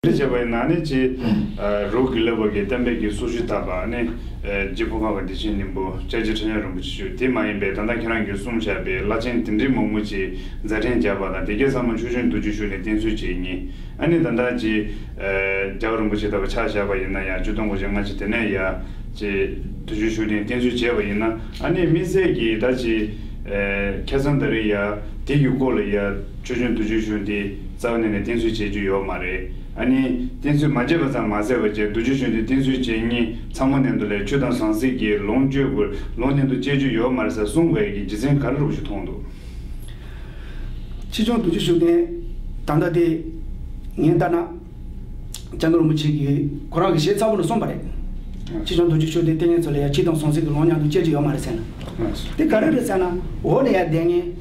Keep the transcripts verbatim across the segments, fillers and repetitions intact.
དེ་འདྲ་བྱས་པ་ཡིན་ན་ནི་ཅི། རི་བོ་དགེ་ལེགས་པ་གི་བསྟན་པའི་གི་སྲོག་ཤིང་བཏབ་པ་ནི། རྗེ་ཕོ་བྲང་གི་བདེ་ཆེན་སྙིང་པོ་སྐྱབས་རྗེ་ཁྲི་བྱང་རིན་པོ་ཆེ་མཆོག་དེ་མ་ཡིན་པའི་ད་ལྟ་ཁྱེད་རང་གིས་གསུངས་བཞག་པའི་བླ་ཆེན་དེ་འདྲའི་མང་པོ་ཅིག་མཛད་འཕྲིན་བརྒྱབ་པ་དང་དེ་གའི་ཚང་མ་ཆོས་སྐྱོང་རྡོ་རྗེ་ཤུགས་ལྡན་བསྟེན་གསོལ་བྱེད་མཁན། ཨ་ནི་ད་ལྟ་ཅི། རྒྱལ་བ་རིན་པོ་ཆེ་ལྟ་བུ་ཆ་བཞག་པ་ཡིན་ན་ཡང་ཆིག་སྟོང་དགུ་བརྒྱ་ལྔ་བཅུ་དེ་ནས་ཡ། ཅི། རྡོ་རྗེ་ཤུགས་ལྡན་བསྟེན་གསོལ་བྱས་པ་ཡིན་ན་ཨ་ནི་དམིགས་བསལ་གྱི་ད་ཅི། ཁ་སང་ད་རེས་ཡ། དེ་གི་སྐོར་ལ་ཡ། ཆོས་སྐྱོང་རྡོ་རྗེ་ཤུགས་ལྡན་རྩ་བ་ནས་ནས་བསྟེན་གསོལ་བྱེད་རྒྱུ་ཡོད་མ་རེད། ཨ་ནི་བསྟེན་གསོལ་མ་བྱས་པ་ཙམ་མ་ཟད་པ་བྱས་རྡོ་རྗེ་ཤུགས་ལྡན་བསྟེན་གསོལ་བྱེད་མཁན་ཚང་མ་ནས་འདུག་ལས་ཆོས་དང་ཟང་ཟིང་གི་ལོངས་སྤྱོད་དགོས་ལོངས་སྤྱོད་དུ་སྤྱད་རྒྱུ་ཡོད་མ་རེད་ཟེར་གསུང་བའི་གི་རྒྱུ་མཚན་ག་རེ་རུ་ཞིག་མཐོང་འདུག་ཆོས་སྐྱོང་རྡོ་རྗེ་ཤུགས་ལྡན་ད་ལྟ་དེ་ངས་ལྟ་ན། སྐྱབས་མགོན་རིན་པོ་ཆེ་གིས་ཁོ་རང་གི་ཞལ་ཚ་པོ་ནས་གསུངས་པ་རེད། ཆོས་སྐྱོང་རྡོ་རྗེ་ཤུགས་ལྡན་བསྟེན་མཁན་ཚོ་ལ་ཡ་ཆོས་དང་ཟང་ཟིང་གི་ལོངས་མཉམ་དུ་སྤྱད་རྒྱུ་ཡོད་མ་རེད་ཟེར་ན། དེ་ག་རེ་རེད་ཟེར་ན། འོག་ནས་ཡ་བསྡད་མཁན་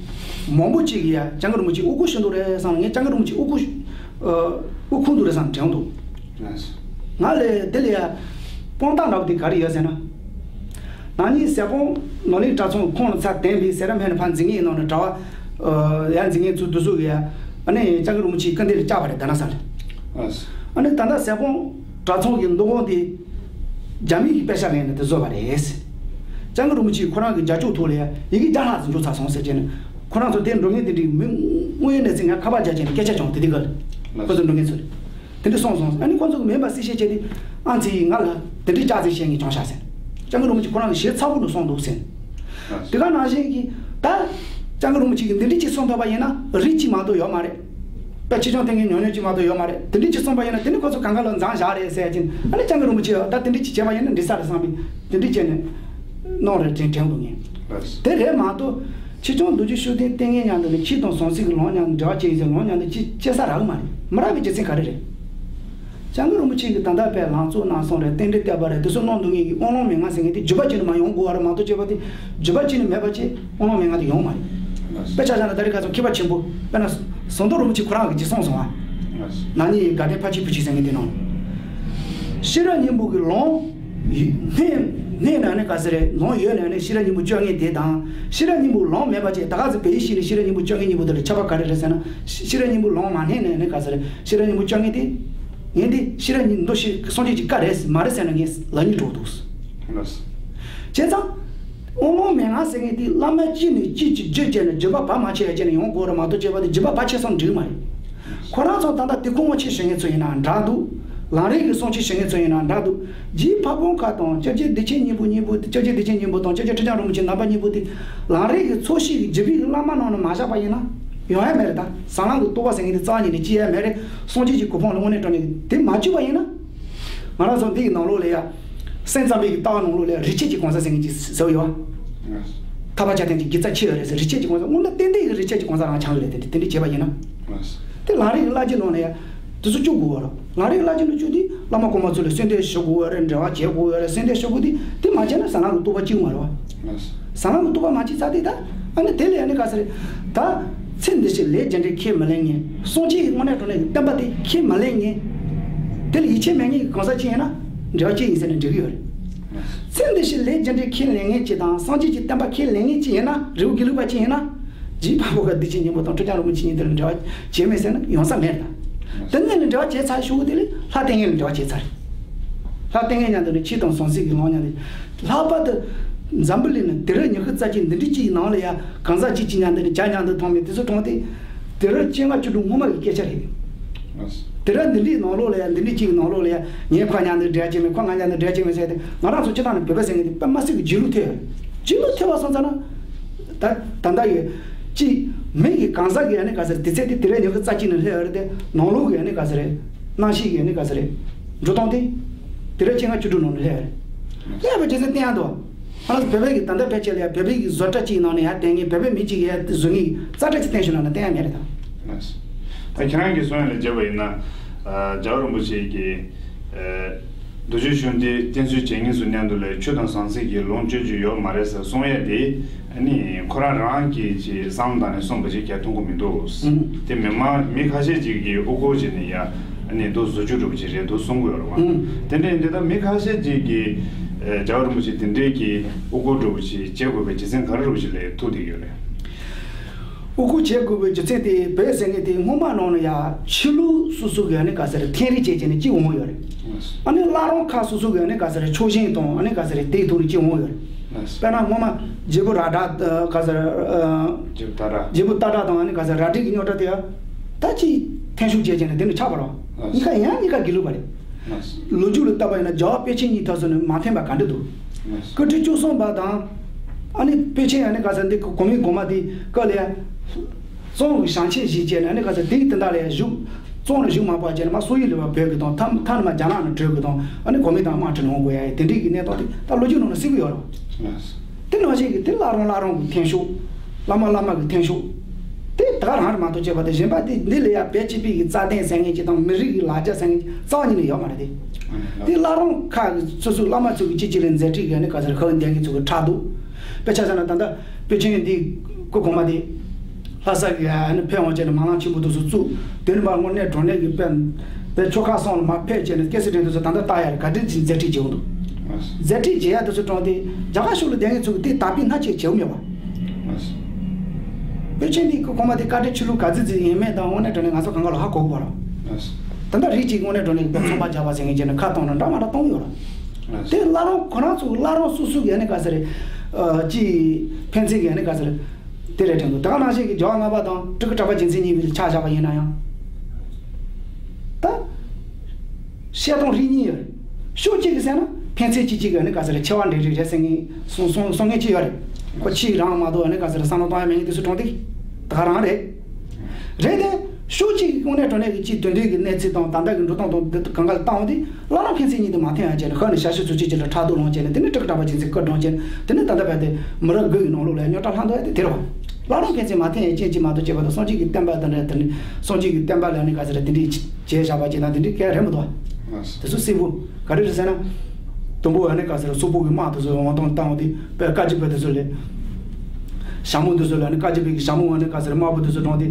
མང་པོ་ཅིག་གིས་ཡ་སྐྱབས་མགོན་རིན་པོ་ཆེ་དབུ་སྐོར་ཞུ་འདུག་རེད་བསམ་ནས་ངས་སྐྱབས་མགོན་རིན་པོ་ཆེ་དབུ་སྐོར་ཞུ། དབུ་འཁུར་འདུག་རེད་བསམ་དྲན་འདུག་ང་ལས་དེ་ལ་ཡ་དཔང་རྟགས་འདྲ་པོ་དེ་ག་རེ་ཡོད་ཟེར་ན། ན་ནིང་ཟས་སྤུངས་ནོར་གླིང་གྲྭ་ཚང་ཁོང་ལ་ཚ་དན་པའི་སེ་ར་སྨད་ནས་ཕར་འཛིན་མཁན་ཡིན་ནོ་ནས་གྲྭ་བ་ཡར་འཛིན་མཁན་ཚོ་དུ་སུ་གི་ཡ། ཨ་ནི་སྐྱབས་མགོན་རིན་པོ་ཆེའི་སྐུ་མདུན་ལ་བཅར་བ་རེད་ད་ན་ས་ལ། ཨ་ནི་ད་ལྟ་ཟས་སྤུངས་གྲྭ་ཚང་གི་འདུ་ཁང་དེ་རྒྱ་མིའི་གི་པེ་ཤ་ལེན་ནས་དེ་བཟོས་པ་རེད། སྐྱབས་མགོན་རིན་པོ་ཆེས་ཁོ་རང་གི་རྒྱབ་སྐྱོར་ཐོག་ལ་ཡ་ཡི་གེ་བརྒྱ་ལྷག་ཙམ་འབྱོར་ཚར་སོང་ཟེར་བྱས་ནས་ཁོ་རང་ཚོ་དེ་འགྲོ་མཁན་དེ་འདྲའི་མི་དངོས་ཡོད་གནས་ཚུལ་ངས་ཁ་པར་རྒྱག་བྱས་ནས་སྐད་ཆ་བྱུང་དེ་དེ་ག་ལ་ཁོ་ཚོ་འགྲོ་མཁན་ཚོ་ལ། དེ་འདྲ་གསུངས་སོང་། ཨ་ནི་ཁོ་ཚོ་གི་མིན་པ་གསལ་བཤད་བྱས་ཏེ་ཨ་ཙི་ཡིས་ང་ལ་དེ་འདྲའི་ལྕགས་ཙེ་བཤད་ངས་བྱུང་ཤག་ཟེར། སྐྱབས་མགོན་རིན་པོ་ཆེ་ཁོ་རང་གི་ཞལ་ཚ་པོ་ནས་གསུངས་འདུག་ཟེར། དེ་ག་ནང་བཞིན་གྱི་ད་སྐྱབས་མགོན་རིན་པོ་ཆེ་གིས་འདི་འདྲའི་ཅིག་གསུངས་ཐུབ་པ་ཡིན་ན་རིགས་གཅིག་མ་གཏོགས་ཡོད་མ་རེད། ད་ཆོས་སྐྱོང་བསྟེན་མཁན་ཉུང་ཉུང་ཅིག་མ་གཏོགས་ཡོད་མ་རེད། དེ་འདྲའི་ཅིག་གསུངས་པ་ཡིན་ན་དེ་ནི་ཁོ་ཚོ་གང་ག་ལ་མཛངས་བཞག་རེད་ཟེར་ཡ་ཅིག་ཨ་ནི་སྐྱབས་མགོན་རིན་པོ་ཆེ་ད་དེ་འདྲའི་ཅིག་བྱས་པ་ཡིན་ན་འགྲིག་ས་རེད་བསམ་པའི་དེ་འདྲའི་བྱས་ནས་གནང་རེད་དྲན་དྲན་འདུག་ངས། དེ་རེད་མ་གཏོགས། ཆོས་སྐྱོང་རྡོ་རྗེ་ཤུགས་ལྡན་བསྟེན་མཁན་མཉམ་དུ་ནི་ཆོས་དང་ཟང་ཟིང་གི་ལོངས་མཉམ་དུ་འབྲེལ་བ་བྱེད་ཡིན་ཟེར་ལོངས་མཉམ་དུ་ཅི་བྱེད་ས་རག་གི་མ་རེད། མི་རག་པའི་རྒྱུ་མཚན་ག་རེ་རེད། སྐྱབས་མགོན་རིན་པོ་ཆེ་གིས་ད་ལྟ་བས་ལང་ཚོ་གནང་སོང་རེད། རྟེན་འབྲེལ་བསྟོད་པ་རེད། དེ་ཚོ་གནང་འདུག་ངེད་ཀྱི་དབང་ལུང་མན་ངག་ཟེར་མཁན་དེ་བརྒྱུད་པ་གཅིག་ནས་མ་ཡོང་དགོས་པ་རེད་མ་གཏོགས་བརྒྱུད་པ་དེ་བརྒྱུད་པ་གཅིག་ནས་མེད་པ་ཅིག་དབང་ལུང་མན་ངག་དེ་ཡོང་མ་རེད། དཔེ་ཆ་བཞག་ན་ད་རེས་ཁ་སང་མཁས་པ་ཆེན་པོ་དཔེར་ན་ཟམ་གདོང་རིན་པོ་ཆེ་ཁོ་རང་གིས་ཅིག་གསུངས་སོང་ཨ། ན་ནིང་དགའ་ལྡན་ཕ་ཆེ་བུ་ཆེ་ཟེར་མཁན་དེ་ནང་ལ། ཤེས་རབ་སྙིང་པོ་གི་ལུང་། སྣེ་སྣེ་ན་ནི་ག་ཟེར་རེད། ལུང་ཡོད་ན་ནི་ཤེས་རབ་སྙིང་པོ་བཅོ་ལྔ་དེ་དང་། ཤེས་རབ་སྙིང་པོ་ལུང་མེད་པ་ཅིག་ད་ག་ཟེ་བལ་ཡུལ་ཞིག་ནས་ཤེས་རབ་སྙིང་པོ་བཅོ་ལྔ་སྙིང་པོ་དེ་ལ་ཁྱད་པར་ག་རེ་རེད་ཟེར་ན། ཤེས་རབ་སྙིང་པོ་ལུང་མ་སྣེ་ན་ནི་ག་ཟེར་རེད། ཤེས་རབ་སྙིང་པོ་བཅོ་ལྔ་དེ། ངས་འདི་ཤེས་རབ་སྙིང་མདོ་ཞིག་སངས་རྒྱས་ཀྱི་བཀའ་རེད་མ་རེད་ཟེར་ན་ངས་ལབ་སྙིང་བྲོ་འདུག་བྱས་ཙང་། དབང་ལུང་མན་ངག་ཟེར་མཁན་དེ་བླ་མ་གཅིག་ནས་གཅིག་གི་རྒྱུད་བྱས་ནས་བརྒྱུད་པ་བར་མ་ཆད་ཡ་བྱས་ནས་ཡོང་དགོས་རེད་མ་གཏོགས་བརྒྱུད་པ་དེ་བརྒྱུད་པ་བར་ཆད་སོང་འགྲིག་མ་རེད། ཁོ་རང་ཚོ་ད་ལྟ་དེ་ཁོ་ངོ་ཆེ་ཞུ་མཁན་ཚོ་ཡིན་ན་འདྲ་འདུག་ལམ་རིམ་གྱི་སྲུང་བྱེད་ཞུ་མཁན་ཚོ་ཡིན་ན་འདྲ་འདུག་རྗེ་ཕ་བོང་ཁ་དང་སྐྱབས་རྗེ་བདེ་ཆེན་སྙིང་པོ་སྙིང་པོ་སྐྱབས་རྗེ་བདེ་ཆེན་སྙིང་པོ་དང་སྐྱབས་རྗེ་ཁྲི་བྱང་རིན་པོ་ཆེ་རྣམ་པ་སྙིང་པོ་དེ་ལམ་རིམ་གྱི་ཚོགས་ཞིག་གི་རྒྱུད་པའི་བླ་མ་ནང་ནས་མ་བཞག་པ་ཡིན་ན་ཡོང་ཡ་མེད་རེད། ད་ཟབ་ལམ་གྱི་རྟོགས་པ་ཟེར་མཁན་དེ་རྩ་བ་ཉིད་ནས་སྐྱེ་ཡ་མེད་རེད། སངས་རྒྱས་ཀྱི་གོ་འཕང་ལ་དངོས་གནས་དྲང་གནས་དེ་མ་བརྒྱུད་པ་ཡིན་ན། ང་རང་ཚོ་འདི་ཡི་ནང་ལོགས་ལ་ཡ། སེམས་ཙམ་པའི་ལྟ་བ་ནང་ལོགས་ལ་ཡ་རིགས་ཆད་ཀྱི་གང་ཟག་ཟེར་མཁན་ཅིག་ཟེར་བ་ཡོད། ཐར་པ་བཅའ་བསྟན་གྱི་དགེ་རྩ་ཆེ་བ་རེད་ཟེར་རིགས་ཆད་ཀྱི་གང་ཟག་དངོས་གནས་ཏན་ཏན་གྱི་རིགས་ཆད་ཀྱི་གང་ཟག་རང་ཆགས་ཀྱི་རེད། དེ་འདྲ་དེ་འདྲ་བྱས་པ་ཡིན་ན། དེ་ལམ་རིམ་གྱི་བླ་བརྒྱུད་ནང་ལ་ཡ། དེ་ཚོ་བཅུག་དགོས་པ་རེད། ལམ་རིམ་གྱི་བླ་བརྒྱུད་ནང་བཅུག་དུས་བླ་མ་གོང་མ་ཚོ་ལ་གསོལ་འདེབས་ཞུ་དགོས་པ་རེད། འབྲེལ་བ་བྱེད་དགོས་པ་རེད། གསོལ་འདེབས་ཞུ་དགོས་དུས་དེ་མ་བྱས་ན་ཟབ་ལམ་གྱི་རྟོགས་པ་སྐྱེ་གི་མ་རེད་བ། ཟབ་ལམ་གྱི་རྟོགས་པ་མ་སྐྱེས་ཚར་དུས་ད། ཨ་ནི་དེ་ལ་ཡ་ནི་ག་ཟེར་རེད། ད། ཚེ་འདི་ཕྱི་ལས་རྒྱུ་འབྲས་ཁས་མི་ལེན་མཁན། སངས་རྒྱས་ཀྱི་དངོས་གནས་དྲང་གནས་ཀྱི་བསྟན་པ་དེ་ཁས་མི་ལེན་མཁན། དེ་ལ་ཡིད་ཆེས་མེད་མཁན་གྱི་གང་ཟག་ཅིག་ཡིན་ན་འབྲེལ་བ་སྐྱེ་ཡིན་ཟེར་ནས་འགྲིག་གི་ཡོད་རེད། ཚེ་འདི་ཕྱི་ལས་རྒྱུ་འབྲས་ཁས་ལེན་མཁན་ཅིག་དང་སངས་རྒྱས་ཀྱི་བསྟན་པ་ཁས་ལེན་མཁན་ཅིག་ཡིན་ན་རི་བོ་དགེ་ལུགས་པ་ཅིག་ཡིན་ན། རྗེ་ཕ་བོང་ཁ་བདེ་ཆེན་སྙིང་པོ་དང་ཁྲི་བྱང་རིན་པོ་ཆེ་གཉིས་དེ་ལ་འབྲེལ་བ་བྱས་མེད་ཟེར་ན་ཡོང་ས་མེད་ད། དེ་ནས་ནི་འབྲེལ་བ་བྱས་ཚར་ཤོག་དེ་ལས་ལྷ་བསྟེན་མཁན་ལ་འབྲེལ་བ་བྱས་ཚར་རེད། ལྷ་བསྟེན་མཁན་མཉམ་དུ་ནི་ཆོས་དང་ཟང་ཟིང་གི་ལོངས་མཉམ་དུ། ལྷག་པར་དུ་འཛམ་བུ་གླིང་ནི་དུས་རབས་ཉི་ཤུ་རྩ་གཅིག་འདི་འདྲའི་གཅིག་ནང་ལ་ཡ་གང་ཟག་གཅིག་གཅིག་མཉམ་དུ་ནི་བྱ་མཉམ་དུ་མཐོང་མེད་དེ་ཚོ་མཐོང་སྟེ། དུས་རབས་བཅོ་ལྔ་བཅུ་དྲུག་སྔོན་མ་གི་སྐད་ཆ་རེད། དུས་རབས་འདི་འདྲའི་ནང་ལོགས་ལ་ཡ་འདི་འདྲའི་གཅིག་ནང་ལོགས་ལ་ཡ་ངས་ཁོ་མཉམ་དུ་འབྲེལ་བ་བྱས་མེད་ཁོ་ང་མཉམ་དུ་འབྲེལ་བ་བྱས་མེད་ཟེར་ཏེ་ང་རང་ཚོ་སྤྱི་བཏང་ནས་བོད་པ་ཟེར་མཁན་དེ་དཔེ་མ་སྲིད་ཀྱི་རྗེས་ལུས་ཐེབས་ཡོད་རེད། རྗེས་ལུས་ཐེབས་པ་སོང་ཙང་ན། ད་ད་ལྟ་ཡོད། གཅིག་མི་གི་གང་ཟག་གི་ཨ་ནི་ག་ཟེར་དེ་ཚད་དེ་དེ་རེ་ཉོ་གི་རྩ་གཅིག་ནས་སླེབས་ཡོད་རེད་དེ་ནང་ལོགས་གི་ཨ་ནི་ག་ཟེར་རེད། རྣམ་ཤེས་ཀྱི་ཨ་ནི་ག་ཟེར་རེད། འགྲོ་སྟངས་དེ། དེ་རེ་བཅོ་ལྔ་བཅུ་དྲུག་ནང་ནས་སླེབས་ཡོད་རེད། སླེབས་པའི་རྗེས་སུ་བསྟན་ཡག་འདུག་ང་རང་ཚོ་བོད་པའི་གི་ད་ལྟ་བོད་ཆས་ལ་ཡ་བོད་པའི་གི་བཟོ་གྲྭ་གཅིག་ནང་ནས་ཡ་བསྟན་ངེས་བོད་པའི་མི་གཅིག་གི་ཡ་བཟོ་ངེས་རྩ་གྲ་གཅིག་བསྟན་ཞུ་ན་ན་བསྟན་ཡག་མེད་རེད་ད། ད་ཁྱེད་རང་གི་གསུང་ཡ་ལ་བྱས་པ་ཡིན་ན། རྒྱལ་བ་རིན་པོ་ཆེ་གིས། རྡོ་རྗེ་ཤུགས་ལྡན་བསྟེན་གསོལ་བྱེད་མཁན་ཚོ་མཉམ་དུ་ལས་ཆོས་དང་ཟང་ཟིང་གི་ལོངས་སྤྱོད་རྒྱུ་ཡོད་མ་རེད་ཟེར་གསུང་ཡས་དེ། ཨ་ནི་ཁོ་རང་རང་གིས་ཅིག་བསམ་བློ་བཏང་ནས་གསུངས་པ་ཅིག་ཀྱང་མཐོང་གི་མི་འདུག་དེ་མི་མང་མི་ཁ་ཤས་ཅིག་གིས་དབུ་སྐོར་བྱས་ནས་ཡ། ཨ་ནི་དེ་བཟོ་བཅོས་འདྲ་པོ་ཅིག་རེད་འདུག་གསུང་གི་ཡོད་རེད་བ། དེ་འདྲ་ཡིན་དུས་ད་མི་ཁ་ཤས་ཅིག་གིས། རྒྱལ་བ་རིན་པོ་ཆེ་དེ་འདྲའི་གི་དབུ་སྐོར་འདྲ་པོ་ཅིག་བྱེད་དགོས་པའི་རྒྱུ་མཚན་ག་རེ་འདྲ་པོ་ཅིག་ལ་ཐུག་བསྡད་ཡོད་རེད། ངོ་རྒོལ་བྱེད་དགོས་པའི་རྒྱུ་མཚན་དེ། བོད་ཟེར་མཁན་དེ་སྔོན་མ་ནང་ལ་ཡ་ཆོས་ལུགས་སོ་སོ་གི་ཨ་ནི་ག་ཟེར་འཐེན་རེས་བྱས་བྱས་ནས་གཅིག་འོང་ཡོད་རེད། ཨ་ནི་བླ་རུང་ཁག་སོ་སོ་གི་ཨ་ནི་ག་ཟེར་ཕྱོགས་ཞེན་དང་ཨ་ནི་ག་ཟེར་དེའི་ཐོག་ནས་གཅིག་འོང་ཡོད་རེད། དཔེར་ན་སྔོན་མ་བརྗེ་པོ་ར་བྲག་ག་ཟེར། བརྗེ་པོ་སྟག་བྲག་དང་ཨ་ནི་ག་ཟེར་ར་སྒྲེང་གི་རྙོག་དྲ་དེ་ཡ། ད་ཅིག་འཐེན་ཤུགས་བྱས་བྱས་ནས་དེ་ནས་ཆགས་པ་རེད། གཉིས་ཀ་ཡང་གཉིས་ཀ་དགེ་ལུགས་པ་རེད། ལོ་རྒྱུས་ལ་བལྟས་པ་ཡིན་ན་རྒྱལ་བ་པཎ་ཆེན་གཉིས་ཐོག་སོང་ནས་མ་འཐེན་པ་ག་འདྲ་འདུག་བཀའ་ཁྲི་བཅུ་གསུམ་པ་དང་། ཨ་ནི་པཎ་ཆེན་ཨ་ནི་ག་ཟེར་འདི་གོང་མའི་གོང་མ་དེ་སྐབས་ལ་ཡ། གཙང་གི་བྱང་ཆེན་བཞི་བཅས་ནས་ཨ་ནི་ག་ཟེར་དེའི་དོན་དག་ལ་ཡ་བཞུགས། གཙང་ལ་བཞུགས་མ་པ་བཅས་ནས་མ་སོག་ཡུལ་ལ་བ་བོད་ཀྱི་དང་མཐའ་མཐའ་ནས་མ་རྒྱ་ནག་ནས་བྲོས་ཀྱི་དང་ཨ་ནི་གོང་མའི་དང་དམག་ཁྲིད་ནས་འོང་དགོས་ཡ་དེ་འདྲའི་གི་གནས་སྟངས་དེ་ད་ལོ་རྒྱུས་ནང་ན་གསལ་པོ་ཡོད་རེད། དེ་ནང་བཞིན་གྱི་དེ་བླ་རུང་བླ་རུང་གི་འཐེན་ཤུགས། བླ་མ་བླ་མ་གི་འཐེན་ཤུགས། དེ་ད་ག་རང་རེད་མ་གཏོགས་བྱས་པ་དེ་གཞན་པ་དེ་འདི་ལ་ཡ་བོད་སྤྱི་པའི་གི་རྩ་དོན་ཟེར་མཁན་གྱི་དང་མི་རིགས་ཀྱི་ལ་རྒྱ་ཟེར་མཁན་གྱི་རྩ་བ་ཉིད་ནས་ཡོད་མ་རེད་དེ། དེ་བླ་རུང་ཁག་གི་སོ་སོའི་བླ་མ་ཚོ་གི་གཅིག་གཅིག་ལ་མཛད་འཕྲིན་གྱི་ནི་ག་ཟེར་ཧ་ལས་ལྡན་གྱི་ཚོ་གི་ཕྲག་དོག་དཔེ་ཆ་བཞག་ན་ད་ལྟ་པཎ་ཆེན་འདི་སྐུ་གོང་མ་དེ། ལྷ་ས་གི་ཨ་ནི་ཕེབས་འོང་བྱས་ནས་མ་ལངས་ཆེན་པོ་དེ་ཚོ་བཙུགས། དེ་ནི་མར་དངོས་གནས་དྲང་གནས་ཀྱི་དཔེ། དཔེ་ཆོལ་ཁ་གསུམ་ལ་མར་ཕེབས་བྱས་ནས་སྐད་ཆ་དྲན་དུས་སུ་ད་ལྟ་ལྟ་ཡ་རེད། ག་འདྲ་ཅིག་མཛད་འཕྲིན་བྱེད་འོང་འདུག་མཛད་འཕྲིན་བྱེད་ཡ་དེ་ཚོ་དྲངས་ཏེ་རྒྱ་གར་ཕྱོགས་ལ་བསྡད་མཁན་ཚོ་གི་དེ་དག་པའི་སྣ་ཆེ་བྱེད་འོང་མེད་པ། པཎ་ཆེན་འདི་གི་གོང་མ་དེ་བཀའ་དྲིན་ཆོས་ལུགས་ག་ཚོད་ཅིག་ཡིན་མིན་དང་དངོས་གནས་དྲང་གནས་ང་ཚོ་གང་ག་ལ་ཧ་གོ་གི་མ་རེད། ད་ལྟ་རིགས་ཅིག་དངོས་གནས་དྲང་གནས་ཀྱི་ཚོང་པ་རྒྱག་པ་ཟེར་མཁན་བྱས་ནས་ཁ་གཏོང་ན་འདྲ་མ་འདྲ་གཏོང་ཡོད་རེད། དེ་བླ་རུང་ཁོ་རང་ཚོ་བླ་རུང་སོ་སོ་གི་ཨ་ནི་ག་ཟེར་རེད། ཅི། ཕན་ཚུན་གི་ཨ་ནི་ག་ཟེར་རེད། དེ་རེད་དྲན་འདུག་ད་ག་ནང་བཞིན་གྱི་རྒྱལ་བ་ལྔ་པ་དང་སྤྲུལ་སྐུ་གྲགས་པ་རྒྱལ་མཚན་གཉིས་པོའི་ཆ་བཞག་པ་ཡིན་ན་ཡང་། ད། བཤད་སྟངས་རིགས་གཉིས་ཡོད་རེད། ཕྱོགས་གཅིག་གིས་བཤད་ན་ཕན་ཚུན་གཅིག་གཅིག་གི་ཨ་ནི་ག་ཟེར་རེད་ཆེ་བ་འབྲེལ་རིགས་རེད་ཟེར་མཁན་གསུང་གསུང་གསུང་མཁན་གཅིག་ཡོད་རེད། ཁོ་ཕྱིའི་རང་མ་གཏོགས་ཨ་ནི་ག་ཟེར་རེད་བསམ་བློ་གཏོང་ཡ་མེད་མཁན་དེ་ཚོ་གྲོང་སྡེ་ད་ག་རང་རེད། རེད་དེ། ཕྱོགས་གཅིག་གིས་དངོས་གནས་དྲང་གནས་ཀྱི་སྤྱིའི་དོན་དུ་གི་གནས་ཚུལ་དང་ད་ལྟ་གི་འགྲོ་སྟངས་དང་དེ་གང་ག་ལ་བལྟ་འོང་དུས། བླ་རུང་ཕན་ཚུན་གཉིས་དེ་མ་མཐུན་ཡ་བྱས་ནས་ཁ་ནས་ཞབས་ཞུ་ཚུལ་ཆེད་ཀྱི་ལ་ཕྲག་དོག་ལངས་བྱས་ནས་དེ་ནས་སྤྲུལ་སྐུ་གྲགས་པ་རྒྱལ་མཚན་སྐུ་བགྲངས་བྱས་ནས་དེ་ནས་ད་ལྟ་བར་དེ་མི་རབས་དགུ་ཡི་ནང་ལོགས་ལ་རྙོག་དྲ་ལྷག་འདུག་ཡ་དེ་དེ་རེད་བ། བླ་རུང་ཕན་ཚུན་མ་མཐུན་ཡ་རྐྱེན་གྱིས་མ་གཏོགས་བྱས་པ་དང་སངས་རྒྱས་ཀྱི་བསྟན་པ་དང་འདྲ་དེ་ནས་སངས་རྒྱས་ཀྱི་བསྟན་པ་ལ་ནི་ག་ཟེར་དེ་འདྲའི་བྱས་བཞག་པ་ཅིག་དང་དེ་འདྲའི་སྐད་རེད་མི་འདུག་བ། དེ་ཚོ་གསལ་པོ་ག་རེ་རེད་ཟེར་ན། དུམ་བུ་ཡ་ནི་ག་ཟེར་སོག་པོ་གི་དམག་དེ་ཚོ་འོང་དང་བཏང་འོང་དེ་དཔེ་བཀའ་བརྒྱུད་པ་དེ་ཚོ་ལས། ཞྭ་མོ་དེ་ཚོ་ལ་ནི་བཀའ་བརྒྱུད་པའི་ཞྭ་མོ་ཡ་ནི་ག་ཟེར་དམར་པོ་དེ་ཚོ་དྲངས་ཏེ།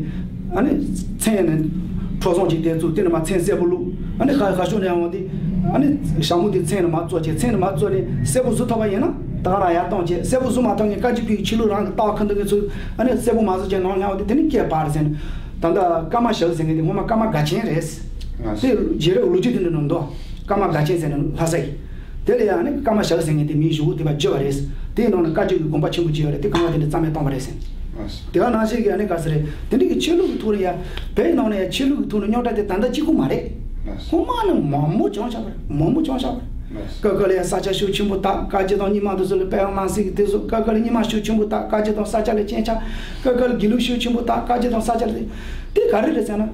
ཨ་ནི། མཚན་ནི། ཁྲོ་བཟང་གཅིག་དེ་བཙུགས་དེ་ནི་མ་མཚན་སེར་པོ་བླུགས། ཨ་ནི་ཁ་ཁ་ཤོ་ནས་འོང་དེ། ཨ་ནི། ཞྭ་མོ་དེ་མཚན་ནི་མ་བཙོ་བྱས་མཚན་ནི་མ་བཙོ་ནས་སེར་པོ་བཟོ་ཐུབ་པ་ཡིན་ན། ད་ག་རང་ཡར་བཏང་བྱས་སེར་པོ་བཟོ་མ་ཐུབ་ངས་བཀའ་བརྒྱུད་པའི་ཆོས་ལུགས་རང་གི་རྟགས་ཁུ་འདུག་ངས་ཚུལ། ཨ་ནི་སེར་པོ་མ་བཟོ་བྱས་ནང་ལ་འོང་དེ་དེ་ནི་སྐྱེས་པར་ཟེར་ནས། ད་ལྟ་ཀརྨ་ཞབས་ཟེར་མཁན་དེ་སྔོན་མ་ཀརྨ་དགའ་ཆེན་རེད། དེ་རྗེ་རབས་ལོ་རྒྱུས་དེ་འདྲ་ནང་འདུག་ཀརྨ་དགའ་ཆེན་ཟེར་ནས་ལྷ་ས་ཡི། དེ་ལ་ཡང་ནི་ཀརྨ་ཞབས་ཟེར་མཁན་དེ་མིའི་གཞུག་གུ་དེ་བ་བཅོས་པ་རེད། དེའི་ནང་ནས་བཀའ་བརྒྱུད་ཀྱི་དགོན་པ་ཆེན་པོ་གཅིག་ཡོད་རེད་དེ་གང་བ་དེ་འདྲ་རྩ་མེད་བཏང་བ་རེད་ཟེར། དེ་ག་ནང་བཞིན་གྱི་ཨ་ནི་ག་ཟེར་རེད་དེ་འདྲ་གི་ཆོས་ལུགས་ཀྱི་ཐོག་ལ་ཡ། བོད་ནང་ནས་ཡ་ཆོས་ལུགས་ཀྱི་ཐོག་ནས་རྙོག་དྲ་དེ་ད་ལྟ་གཅིག་པུ་མ་རེད། ཧོ་མ་ནི་མང་པོ་བྱུང་བཞག་པ་རེད་མང་པོ་བྱུང་བཞག་པ་རེད། སྐབས་སྐབས་ལ་ཡ་ས་ཆ་ཤུགས་ཆེན་པོ་དག་བཀའ་བརྒྱུད་དང་རྙིང་མ་དེ་ཚོ་ལ་དཔལ་དབང་རྣམ་སྲས་ཀྱི་དེ་ཚོ་སྐབས་སྐབས་ལ་རྙིང་མ་ཤུགས་ཆེན་པོ་དག་བཀའ་བརྒྱུད་དང་ས་སྐྱ་ལ་སྤྱན་ཆབ། སྐབས་སྐབས་ལ་དགེ་ལུགས་ཤུགས་ཆེན་པོ་དག་བཀའ་བརྒྱུད་དང་ས་སྐྱ་ལ་དེ་ག་རེ་རེད་ཟེར་ན།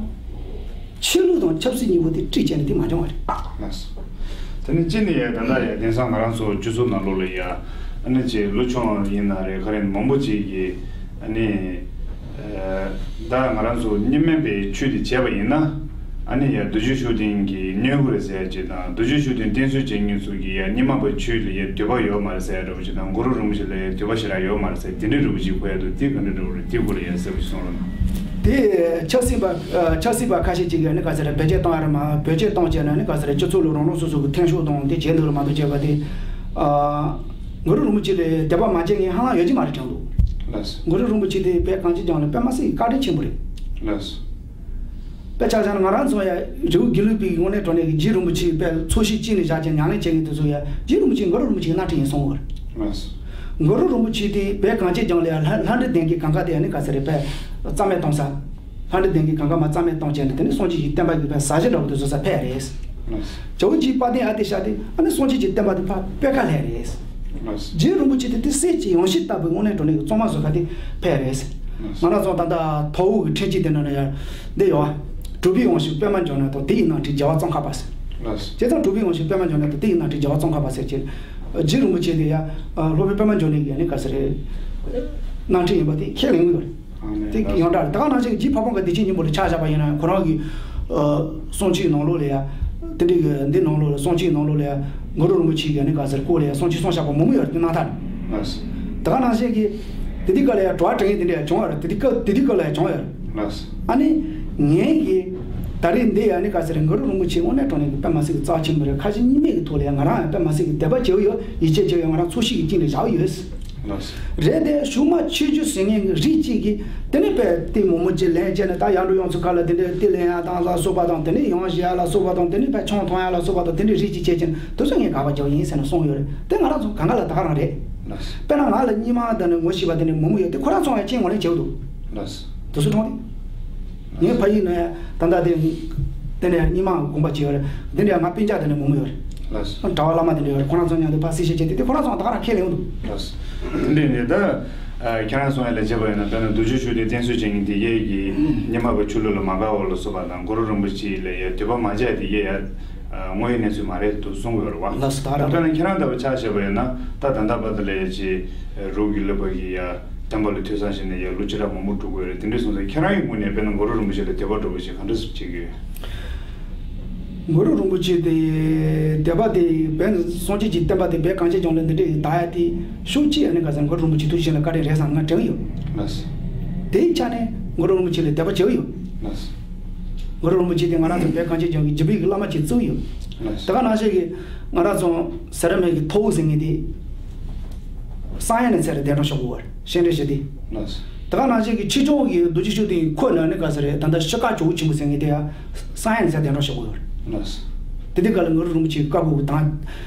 ཆོས་ལུགས་དང་ཆབ་སྲིད་གཉིས་པོ་དེ་བསྲེས་བྱས་ནས་དེ་མ་བྱུང་བ་རེད། ལགས་སོ། དེ་ནི་གཅིག་ནི་ཡ་ད་ལྟ་ཡ་དེང་སང་ང་རང་ཚོ་སྤྱི་ཚོགས་ནང་ལོགས་ལ་ཡ་ཨ་ནི་ཅིག་ལོ་ཆུང་ཡིན་ན་རེད་ག་རེ་མང་པོ་ཅིག་གིས་ཨ་ནི་ད་ང་རང་ཚོ་རྙིང་མ་པའི་ཆོས་དེ་བྱས་པ་ཡིན་ན་ཨ་ནི་ཡ་རྡོ་རྗེ་ཤུགས་ལྡན་གྱི་སྨྱོ་ཧུ་རེད་ཟེར་ཡ་ཅིག་དང་རྡོ་རྗེ་ཤུགས་ལྡན་བསྟེན་གསོལ་བྱེད་མཁན་ཚོ་གིས་ཡ་རྙིང་མ་པའི་ཆོས་ལ་ཡ་འདོད་པ་ཡོད་མ་རེད་ཟེར་ཡ་འདྲ་བོ་ཅིག་དང་གུ་རུ་རིན་པོ་ཆེ་ལ་ཡ་འདོད་པ་ཞེ་དྲག་ཡོད་མ་རེད་ཟེར་དེ་འདྲའི་འདྲ་བོ་ཅིག་གོ་ཡ་འདུག་དེ་ག་འདྲ་འདྲ་བོ་རེད་དེ་སྐོར་ལ་ཡ་གསལ་པོ་ཞིག་གསུང་རོགས་གནང་། དེ་ཆབ་སྲིད་པ་ཆབ་སྲིད་པ་ཁ་ཤས་ཅིག་གིས་ནི་ག་ཟེར་བེད་སྤྱོད་བཏང་ཡ་རེད་མ་བེད་སྤྱོད་བཏང་བྱས་ན་ནི་ག་ཟེར་སྤྱི་ཚོགས་ལ་རང་རང་སོ་སོ་གི་འཐེན་ཤུགས་དང་དེ་བྱས་འདུག་རེད་མ་གཏོགས་བྱས་པ་དེ། གུ་རུ་རིན་པོ་ཆེ་ལ་དད་པ་མ་བྱེད་མཁན་ཧ་ལམ་ཡོད་ཀྱི་མ་རེད་དྲན་འདུག་ལགས་སོ། གུ་རུ་རིན་པོ་ཆེ་དེ་བོད་གངས་ཅན་ལྗོངས་ལ་དཔེ་མ་སྲིད་ཀྱི་བཀའ་དྲིན་ཆེན་པོ་རེད། ལགས་སོ། དཔེ་ཆ་བཞག་ན་ང་རང་ཚོ་ཡ་རི་བོ་དགེ་ལུགས་པའི་དངོས་གནས་དྲང་གནས་ཀྱི་རྗེ་རིན་པོ་ཆེ་དཔེ་ཚོགས་ཞིང་གཅིག་ནས་བཞག་ཅིང་ཉམས་ལེན་བྱེད་མཁན་དེ་ཚོ་ཡ་རྗེ་རིན་པོ་ཆེ་གུ་རུ་རིན་པོ་ཆེ་གི་སྣེ་ཁྲིད་ཡིན་གསུང་གི་ཡོད་རེད། ལགས་སོ། གུ་རུ་རིན་པོ་ཆེ་དེ་བོད་གངས་ཅན་ལྗོངས་ལ་ཡ་ལྷ་ལྷ་འདྲེ་ལྡན་གྱི་གང་ག་དེ་ཡ་ནི་ག་ཟེར་རེད་དཔེ་རྩ་མེད་གཏོང་ས། ལྷ་འདྲེ་ལྡན་གྱི་གང་ག་མ་རྩ་མེད་གཏོང་བྱས་ནས་དེ་ནི་སངས་རྒྱས་ཀྱི་བསྟན་པ་གི་ཕར་ཟ་ཞིང་འདྲ་བོ་དེ་བཟོ་ས་ཕེབས་རེད། ལགས་སོ། ཇོ་བོ་རྗེ་དཔལ་ལྡན་ཨ་ཏི་ཤ་དེ་ཨ་ནི་སངས་རྒྱས་ཀྱི་བསྟན་པ་དེ་ཕར་སྤེལ་ཁ་ལྷས་རེད། ལགས་སོ། རྗེ་རིན་པོ་ཆེ་དེ་དེ་སྲས་ཀྱི་ཡང་སྲིད་ལྟ་བུའི་དངོས་གནས་དྲང་གནས་ཀྱི་གཙང་མ་བཟོ་ཁ་དེ་ཕེབས་རེད། ལགས་སོ། ང་རང་ཚོ་ད་ལྟ་དོལ་པོ་གི་འཁྲུན་ཆོད་དེ་ནང་ན་ཡང་འདི་ཡོད། གྲུབ་པའི་དབང་ཕྱུག་པདྨ་འབྱུང་གནས་དང་དེ་ཡི་སྣང་བྲལ་རྒྱལ་བ་ཙོང་ཁ་པ་ཟེར། ལགས་སོ། བྱས་ཙང་གྲུབ་པའི་དབང་ཕྱུག་པདྨ་འབྱུང་གནས་དང་དེ་ཡི་སྣང་བྲལ་རྒྱལ་བ་ཙོང་ཁ་པ་ཟེར་གྱི། རྗེ་རིན་པོ་ཆེ་དེ་ཡང་སློབ་དཔོན་པདྨ་འབྱུང་གནས་ཀྱི་ནི་ག་ཟེར་རེད། སྣང་བྲལ་ཡིན་པ་དེ་ཁས་ལེན་གྱི་ཡོད་རེད། དེ་ཡང་འདྲ་རེད། ད་ག་ནང་བཞིན་གྱི་རྗེ་ཕ་བོང་ཁ་བདེ་ཆེན་སྙིང་པོ་ལ་ཆ་བཞག་པ་ཡིན་ན་ཁོ་རང་གི་ཨ་གསུང་ཆོས་ནང་ལོགས་ལ་ཡ། དེ་འདྲའི་གི་འདི་ནང་ལོགས་ལ་གསུང་ཆོས་ནང་ལོགས་ལ་ཡ། གུ་རུ་རིན་པོ་ཆེ་གི་ནི་ག་ཟེར་སྐོར་ལ་ཡ་གསུང་ཆོས་གསུངས་བཞག་པ་མང་པོ་ཡོད་རེད་དེ་རྣམ་ཐར། ལགས་སོ། ད་ག་ནང་བཞིན་གྱི་དེ་དུས་སྐབས་ལ་ཡ་དྲི་བ་དྲི་མཁན་དེ་འདྲ་ཡ་བྱུང་བ་རེད། དེ་དུས་སྐབས་དེ་དུས་སྐབས་ལ་ཡ་བྱུང་བ་ཡོད་རེད། ལགས་སོ། ཨ་ནི་ངས་གི་ད་རེས་འདི་ཡ་ནི་ག་ཟེར་གུ་རུ་རིན་པོ་ཆེ་དངོས་གནས་དྲང་གནས་ཀྱི་དཔེ་མ་སྲིད་ཀྱི་རྩ་ཆེན་པོ་རེད། ཁ་ཞེ་གཉིས་མེད་ཀྱི་ཐོག་ལ་ཡ་ང་རང་ཡང་དཔེ་མ་སྲིད་ཀྱི་དད་པ་བྱེད་ཀྱི་ཡོད། ཡིད་ཆེས་བྱེད་ཀྱི་ཡོད། ང་རང་ཚོགས་ཞིང་གི་དཀྱིལ་ལ་བཞག་གི་ཡོད། རེད་དེ། གཞུག་མ་ཆོས་བརྒྱུད་ཟེར་མཁན་གྱི་རིགས་གཅིག་གིས་དེ་ནས་དཔེ་ཏི་མོག་མོག་ཅིག་ལེན་བྱས་ནས། ད་ཡར་འགྲོ་ཡོང་ཚུལ་ཁ་ལ་དེ་འདྲའི་ཏི་ལེན་ཡ་དང་ལ་སོགས་པ་དང་། དེ་ནས་ཡང་བཞེས་ཡ་ལ་སོགས་པ་དང་། དེ་ནས་དཔེ་ཆང་འཐུང་ཡ་ལ་སོགས་པ་དང་། དེ་འདྲའི་རིགས་གཅིག་བྱས་བྱས་ནས་དེ་ཚོ་ངས་དགག་པ་རྒྱག་ཡིན་ཟེར་ནས་གསུངས་ཡོད་རེད། དེ་ང་རང་ཚོ་གང་ག་ལ་ད་ག་རང་རེད། དཔེར་ན་ང་ལ་རྙིང་མ་དང་ནི་ངོ་ཤེས་པ་དེ་ནི་མོག་མོག་ཡོད་དེ། ཁོ་རང་ཚོ་ཡང་ཅིག་ངོས་ལེན་བྱེད་འདུག་དེ་ཚོ་གྲོངས་ཏེ། ངའི་ཕ་ཡུལ་ནས་ད་ལྟ་དེ་དེ་ནས་རྙིང་མ་དགོངས་པ་བྱས་ཡོད་རེད། དེ་འདྲ་ང་སྤུན་ཀྱག་དེ་ནས་མོག་མོག་ཡོད་རེད། ལགས་སོ། གྲྭ་པ་བླ་མ་དེ་འདྲ་ཡོད་རེད། ཁོ་རང་ཚོ་མཉམ་དུ་ཕར་གསལ་བཤད་བྱས་ཏེ། དེ་ཁོ་རང་ཚོ་ད་ག་རང་ཁས་ལེན་འདུག་ལགས་སོ། དེ་འདྲ་ནི་ད་ཁྱེད་རང་གསུང་ཡ་ལ་བྱས་པ་ཡིན་ན། དཔེར་ན་རྡོ་རྗེ་ཤུགས་ལྡན་བསྟེན་གསོལ་བྱེད་མཁན་དེ་གས་ཀྱིས་རྙིང་མ་པ་ཆོས་ལུགས་ལ་མ་དགའ་བ་ལ་སོགས་པ་དང་། གུ་རུ་རིན་པོ་ཆེ་ལ་ཡ་འདོད་པ་མ་བྱས་དེ་གས་ཡ། དངོས་ཡོད་གནས་ཚུལ་མ་རེད་དུ་གསུང་དགོས་རེད་བ། ལགས་སོ། ད་རང་། དཔེར་ན་ཁྱེད་རང་ལྟ་བུ་ཆ་བཞག་པ་ཡིན་ན། ད་ད་ལྟ་བར་དུ་ལ་ཡ་ཅིག་རོགས་ཀྱི་ལུས་པ་གི་ཡ་བསྟན་པ་ལ་ཐོས་བསམ་བྱས་ནས་ཡ་ལོ་བཅུ་ཕྲག་མང་པོ་འགྲོ་དགོས་རེད། དེ་འདྲ་སོང་ཙང་ཁྱེད་རང་གི་ངོས་ནས་དཔེར་ན་གུ་རུ་རིན་པོ་ཆེ་ལ་དད་པ་འདྲ་པོ་ཞིག་ག་འདྲ་བྱེད་ཀྱི་ཡོད། གུ་རུ་རིན་པོ་ཆེ་དེ་དད་པ་དེ་བོད་སངས་རྒྱས་ཀྱི་བསྟན་པ་དེ་བོད་གངས་ཅན་ལྗོངས་ལ་འདི་འདྲའི་དར་ཡ་དེ་ཤུགས་ཆེ་ཡ་ནི་ག་ཟེར་ན་གུ་རུ་རིན་པོ་ཆེ་ཐུགས་རྗེ་ཆེན་ལ་བཀའ་དྲིན་རེད་བསམ་ང་དྲན་གྱི་ཡོད། ལགས་སོ། དེའི་ཆ་ནས་གུ་རུ་རིན་པོ་ཆེ་ལ་དད་པ་བྱེད་ཀྱི་ཡོད། ལགས་སོ། གུ་རུ་རིན་པོ་ཆེ་དེ་ང་རང་ཚོ་བོད་གངས་ཅན་ལྗོངས་ཀྱི་རྒྱུད་པའི་གི་བླ་མ་ཅིག་བརྩི་གི་ཡོད། ལགས་སོ། དེ་ག་ནང་བཞིན་གྱི་ང་རང་ཚོ་ཟེར་མེད་ཀྱི་ཐོ་བོ་ཟེར་མཁན་དེ་བསམ་ཡས་ནས་ཚེ་རེ་གདན་དྲངས་ཤོག་གོ་བར་ཤེས་འདྲེ་ཞུ་དེ། ལགས་སོ། དེ་ག་ནང་བཞིན་གྱི་ཆོས་སྐྱོང་གི་རྡོ་རྗེ་ཤུགས་ལྡན་ཁོ་ན་ནི་ག་ཟེར་རེད། ད་ལྟ་ཤི་ཀ་ཇོ་བོ་ཆེན་པོ་ཟེར་མཁན་དེ་ཡང་བསམ་ཡས་ནས་ཚེ་གདན་དྲངས་ཤོག་གོ་བར། ལགས་སོ། དེ་དུས་ག་ལ་གུ་རུ་རིན་པོ་ཆེའི་བཀའ་བསྒོ་གི་དང་།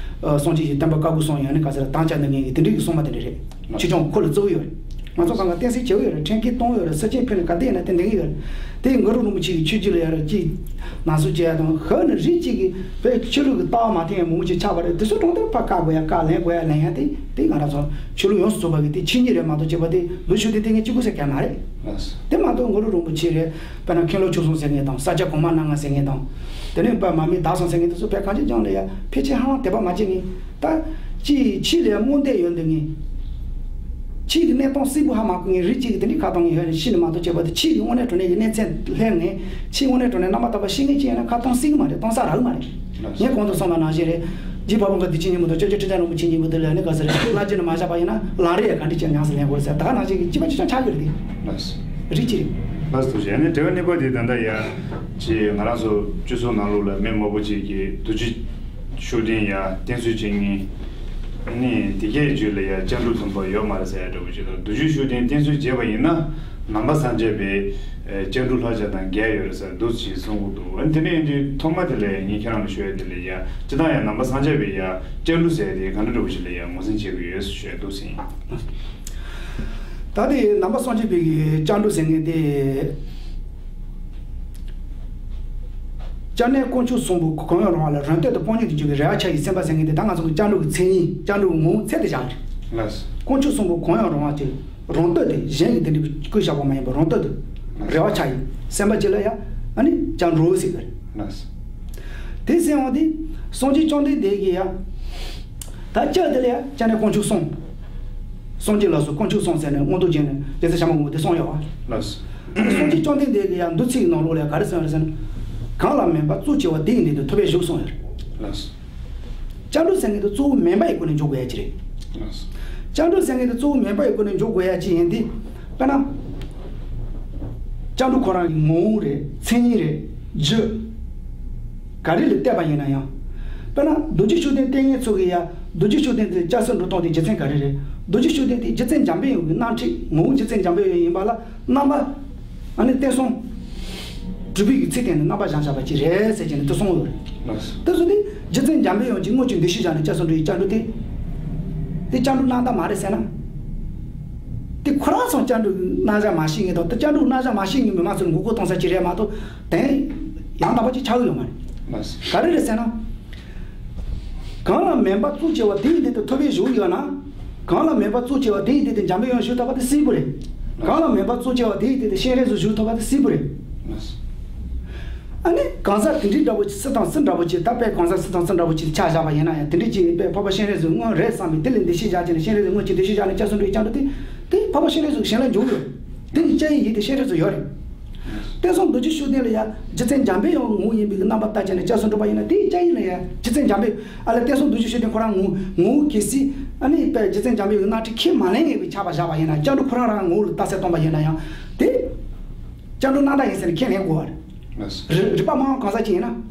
སངས་རྒྱས་ཀྱི་བསྟན་པ་བཀའ་བསྒོ་སོང་ཡང་ནི་ག་ཟེར་དང་བཅའ་འདི་ངེས་ཀྱི་དེ་འདྲའི་གི་སྲུང་མ་དེ་འདྲ་རེད། ཆོས་སྐྱོང་ཁོ་ལ་གཙོ་བོ་ཡོད་རེད། ང་ཚོ་གང་ག་བསྟན་སྲིད་བྱེད་ཡོད་རེད། ཁྲིམས་འགལ་གཏོང་ཡོད་རེད། སེར་ཆེན་ཕུད་ནས་ག་བལྟས་ན་དེ་འདེང་གི་ཡོད་རེད། དེ་གུ་རུ་རིན་པོ་ཆེ་གི་ཆོས་བརྒྱུད་ལ་ཡ་རེད་ཅིག་ནང་སྲུང་བྱེད་ཡ་དང་། ཧ་ནི་རིགས་གཅིག་གི་བོད་ཆོས་ལུགས་ཀྱི་ལྟ་བ་མ་མཐུན་ཡ་མང་པོ་ཅིག་ཆགས་པ་རེད། དེ་ཚོ་གྲོང་སྡེ་ཕར་བཀག་དགོས་ཡ་བཀག། ལེན་དགོས་ཡ་ལེན་ཡ་དེ་དེ་ང་རང་ཚོ་ཆོས་ལུགས་ཡོངས་སུ་རྫོགས་པ་གི་དེ་ཆོས་ཉིད་རེད་མ་གཏོགས། བྱེད་པ་དེ་ལུགས་ཆོས་དེ་ལྟས་ངན་གཅིག་པུ་ཟེར་ག་མ་རེད། དེ་མ་གཏོགས་གུ་རུ་རིན་པོ་ཆེ་རེད། དཔེར་ན་མཁན་སློབ་ཆོས་གསུམ་ཟེར་མཁན་དང་། ས་སྐྱ་གོང་མ་སྣ་ལྔ་ཟེར་མཁན་དང་། དེ་ནས་དཔེ་མར་མེ་མདའ་ཟུང་ཟེར་མཁན་དེ་ཚོ་བོད་གངས་ཅན་ལྗོངས་ལ་ཡ་ཕལ་ཆེར་ཧ་ལམ་དད་པ་མ་བྱེད་མཁན། ད་ཅིག་ཕྱི་ལ་དངོས་འདས་ཡོད་འདོད་མཁན། ཕྱི་གི་གནས་སྟངས་གསལ་པོ་ཧ་མ་གོ་མཁན་རིགས་གཅིག་གིས་དེ་འདྲའི་ཁ་གཏོང་མཁན་ཡོད་རེད། ཤི་ནས་མ་གཏོགས། བྱས་པ་དེ་ཕྱི་གི་དངོས་གནས་དྲང་གནས་ཀྱི་གནས་ཚད་ལྷོད་མཁན། ཕྱི་དངོས་གནས་དྲང་གནས་རྣམ་པར་དག་པ་ཤེས་མཁན་ཅིག་ཡིན་ན་ཁ་གཏོང་སྲིད་གི་མ་རེད། གཏོང་ས་རག་གི་མ་རེད། ངས་གོང་དུ་གསུངས་པ་ནང་བཞིན་རེད། རྗེ་ཕ་བོང་ཁ་བདེ་ཆེན་སྙིང་པོ་དང་། སྐྱབས་རྗེ་ཁྲི་བྱང་རིན་པོ་ཆེ་སྙིང་པོ་དེ་ལ་ནི་ག་ཟེར་རེད། བླ་བརྒྱུད་ནས་མ་བཞག་པ་ཡིན་ན་ལམ་རིམ་ཡང་ག་འདྲ་ཅིག་ཉམས་སུ་ལེན་དགོས་རེད་ཟེར། ད་ག་ནང་བཞིན་གྱི་སྤྱི་པ་སྤྱི་བྱང་ཆགས་ཀྱི་རེད་དེ། ལགས་སོ། རིགས་གཅིག་རེད། ལགས་སོ། ཐུགས་རྗེ་ཆེ། ཨ་ནི་དྲི་བ་འདི་ད་ལྟ་ཡ་ཅིག་ང་རང་ཚོ་སྤྱི་ཚོགས་ནང་ལོགས་ལ་མི་མང་པོ་ཅིག་གིས་རྡོ་རྗེ་ཤུགས་ལྡན་ཡ་བསྟེན་གསོལ་བྱེད་མཁན། ཨ་ནི་དེ་གའི་རྒྱུད་ལ་ཡ་སྐྱབས་འགྲོ་དུམ་བུ་ཡོད་མ་རེད་ཟེར་ཡ་འདྲ་པོ་ཅིག་དང་། རྡོ་རྗེ་ཤུགས་ལྡན་བསྟེན་གསོལ་བྱས་པ་ཡིན་ན་ནང་པ་སངས་རྒྱས་པའི་སྐྱབས་འགྲོ་ལྷར་བཅས་དང་འགལ་ཡོད་རེད་ཟེར་འདུག་ཅེས་གསུང་གི་འདུག་ཨ་ནི་དེ་འདྲ་ཡིན་དུས་ཐོག་མ་དེ་ལ་ངས་ཁྱེད་རང་ལ་ཞུ་ཡ་དེ་ལ་ཡ། སྤྱིར་བཏང་ཡ་ནང་པ་སངས་རྒྱས་པའི་ཡ་སྐྱབས་འགྲོ་ཟེར་ཡ་དེ་ག་འདྲ་འདྲ་པོ་ཞིག་ལ་ཡ་ངོས་འཛིན་བྱེད་ཀྱི་ཡོད་ཞུ་ཡ་འདུག་ཟེར། ད་དེ་ནང་པ་སངས་རྒྱས་པའི་སྐྱབས་འགྲོ་ཟེར་མཁན་དེ། སྐྱབས་གནས་དཀོན་མཆོག་གསུམ་པོ་གང་ཡང་རུང་བ་ལ་རང་བསྟོད་དང་སྤོང་གཉེན་དུ་འཇུག་པའི་རེ་བ་ཆགས་ཡི་སེམས་པ་ཟེར་མཁན་དེ། ད་ང་ཚོ་གི་སྐྱབས་འགྲོ་གི་མཚན་ཉིད། སྐྱབས་འགྲོ་གི་ངོ་བོ་ཚད་དུ་བཞག་པ་རེད། ལགས་སོ། དཀོན་མཆོག་གསུམ་པོ་གང་ཡང་རུང་བ་ཅིག་རང་བསྟོད་དེ། གཞན་གྱི་དེ་འདྲའི་བཀོད་བཞག་པ་མ་ཡིན་པར་རང་བསྟོད་དེ། རེ་བ་ཆགས་ཡི་སེམས་པ་ཅིག་ལ་ཡ་ཨ་ནི་སྐྱབས་འགྲོ་ཟེར་གི་རེད། ལགས་སོ། དེ་ཟེར་བ་དེ་སངས་རྒྱས་བཅོམ་ལྡན་འདས་ཀྱིས་ཡ། ད་སྐྱབས་དེ་ལ་ཡ་སྐྱབས་གནས་དཀོན་མཆོག་གསུམ། སངས་རྒྱས་ལ་སོགས་དཀོན་མཆོག་གསུམ་ཟེར་ནས་མངོན་རྟོགས་རྒྱན་ནས་རྒྱལ་སྲས་ཞྭ་མོ་ལྔ་པོ་དེ་གསུངས་ཡོད་པ། ལགས་སོ། སངས་རྒྱས་བཅོམ་ལྡན་འདས་ཀྱིས་ཡང་འདུལ་ཚིག་གི་ནང་ལོགས་ལ་ག་རེ་གསུངས་ཡོད་རེད་ཟེར་ན། གང་ལ་མོས་པ་གཙོ་ཆེ་བ་དེ་ཡི་མདུན་དུ་ཐོབ་པའི་གཞུག་གསུངས་ཡོད་རེད། ལགས་སོ། སྐྱབས་འགྲོ་ཟེར་མཁན་དེ་གཙོ་བོ་མོས་པ་ཡི་སྒོ་ནས་འཇུག་དགོས་ཡ་ཅིག་རེད། ལགས་སོ། སྐྱབས་འགྲོ་ཟེར་མཁན་དེ་གཙོ་བོ་མོས་པ་ཡི་སྒོ་ནས་འཇུག་དགོས་ཡ་ཅིག་ཡིན་དུས། དཔེར་ན། སྐྱབས་འགྲོ་ཁོ་རང་གི་ངོ་བོ་རེད། མཚན་ཉིད་རེད། རྒྱུ། ག་རེ་ལ་བལྟས་པ་ཡིན་ན་ཡང་། དཔེར་ན་རྡོ་རྗེ་ཤུགས་ལྡན་བསྟེན་མཁན་ཚོ་གིས་ཡ་རྡོ་རྗེ་ཤུགས་ལྡན་དེ་སྐྱབས་སུ་འགྲོ་སྟངས་དེ་རྒྱུ་མཚན་ག་རེ་རེད། རྡོ་རྗེ་ཤུགས་ལྡན་དེ་རྗེ་བཙུན་འཇམ་དཔལ་དབྱངས་ཀྱི་སྣང་ཁྲིད། ངོ་བོ་རྗེ་བཙུན་འཇམ་དཔལ་དབྱངས་ཡིན་པ་ལ་རྣམ་པ། ཨ་ནི་བསྟན་སྲུང་སྒྲུབ་པའི་ཚིག་སྟེང་ནས་རྣམ་པ་བཞག་བཞག་པ་ཅིག་རེད་ཟེར་གྱི་ནས་དེ་གསུངས་ཡོད་རེད། ལགས་སོ། དེ་ཚོ་དེ་རྗེ་བཙུན་འཇམ་དཔལ་དབྱངས་ཀྱིས་དངོས་ཀྱི་འདུ་ཤེས་བཞག་ནས་སྐྱབས་སུ་འགྲོ་བའི་སྐྱབས་འགྲོ་དེ། དེ་སྐྱབས་འགྲོ་རྣམ་དག་མ་རེད་ཟེར་ན། དེ་ཁོ་རང་ཚོ་སྐྱབས་འགྲོ་རྣམ་གཞག་མ་ཤེས་མཁན་དང་། དེ་སྐྱབས་འགྲོ་རྣམ་གཞག་མ་ཤེས་མཁན་མི་མང་ཚོར་མགོ་སྐོར་གཏོང་ས་ཅིག་རེད་མ་གཏོགས། དེ་ཡང་དག་པ་ཅིག་ཆགས་ཀྱི་ཡོད་མ་རེད། ལགས་སོ། ག་རེ་རེད་ཟེར་ན། གང་ལ་མོས་པ་གཙོ་ཆེ་བ་དེ་ཡི་མདུན་དུ་ཐོབ་པའི་གཞུག་ཡོད་ན། གང་ལ་མོས་པ་གཙོ་ཆེ་བ་དེ་ཡི་མདུན་དུ་འཇམ་པའི་དབྱངས་བཞུགས་ཐུབ་པ་དེ་སྲིད་པོ་རེད། གང་ལ་མོས་པ་གཙོ་ཆེ་བ་དེ་ཡི་མདུན་དུ་སྤྱན་རས་གཟིགས་བཞུགས་ཐུབ་པ་དེ་སྲིད་པོ་རེད། ཨ་ནི་གང་ཟག་དེ་འདྲའི་འདྲ་བོ་ཅིག་སུ་དང་སུ་འདྲ་བོ་ཅིག་ད་དཔེ་གང་ཟག་སུ་དང་སུ་འདྲ་བོ་ཅིག་ཆ་བཞག་པ་ཡིན་ན་ཡང་། དེ་འདྲའི་ཅིག་དཔེ་འཕགས་པ་སྤྱན་རས་གཟིགས་དངོས་རེད་བསམ་པའི་དེ་ལ་འདུ་ཤེས་བཞག་བྱས་ནས། སྤྱན་རས་གཟིགས་དངོས་ཀྱི་འདུ་ཤེས་བཞག་ནས་སྐྱབས་སུ་འགྲོ་བའི་སྐྱབས་འགྲོ་དེ། དེ་འཕགས་པ་སྤྱན་རས་གཟིགས་གཞན་ལ་འཇུག་ཡོད། དེ་ཡི་སྐྱབས་ཡིག་ཡིན་ཏེ་སྤྱན་རས་གཟིགས་ཡོད་རེད། བསྟན་སྲུང་རྡོ་རྗེ་ཤུགས་ལྡན་ལ་ཡང་རྗེ་བཙུན་འཇམ་པའི་དབྱངས་ངོ་བོ་ཡིན་པའི་རྣམ་པར་བལྟ་བྱས་ནས་སྐྱབས་སུ་འགྲོ་བ་ཡིན་ན། དེ་ཡི་སྐྱབས་ཡིག་ལ་ཡང་རྗེ་བཙུན་འཇམ་པའི། ཨ་ལ་བསྟན་སྲུང་རྡོ་རྗེ་ཤུགས་ལྡན་ཁོ་རང་ངོ་ངོ་བོ་གལ་སྲིད་ཨ་ནི་དཔེ་རྗེ་བཙུན་འཇམ་པའི་དབྱངས་ཀྱི་སྣང་ཁྲིད་ཁས་མ་ལེན་ངེས་པའི་ཆགས་པ་བཞག་པ་ཡིན་ན། སྐྱབས་འགྲོ་ཁོ་རང་རང་ངོ་བོ་ལ་རྟགས་གསལ་སྟོན་པ་ཡིན་ན་ཡང་། དེ་སྐྱབས་འགྲོ་རྣམ་དག་ཡིན་ཟེར་ནས་ཁས་ལེན་དགོས་པ་རེད། རེད། རིགས་པ་མང་བ་གང་ཟག་ཅིག་ཡིན་ན།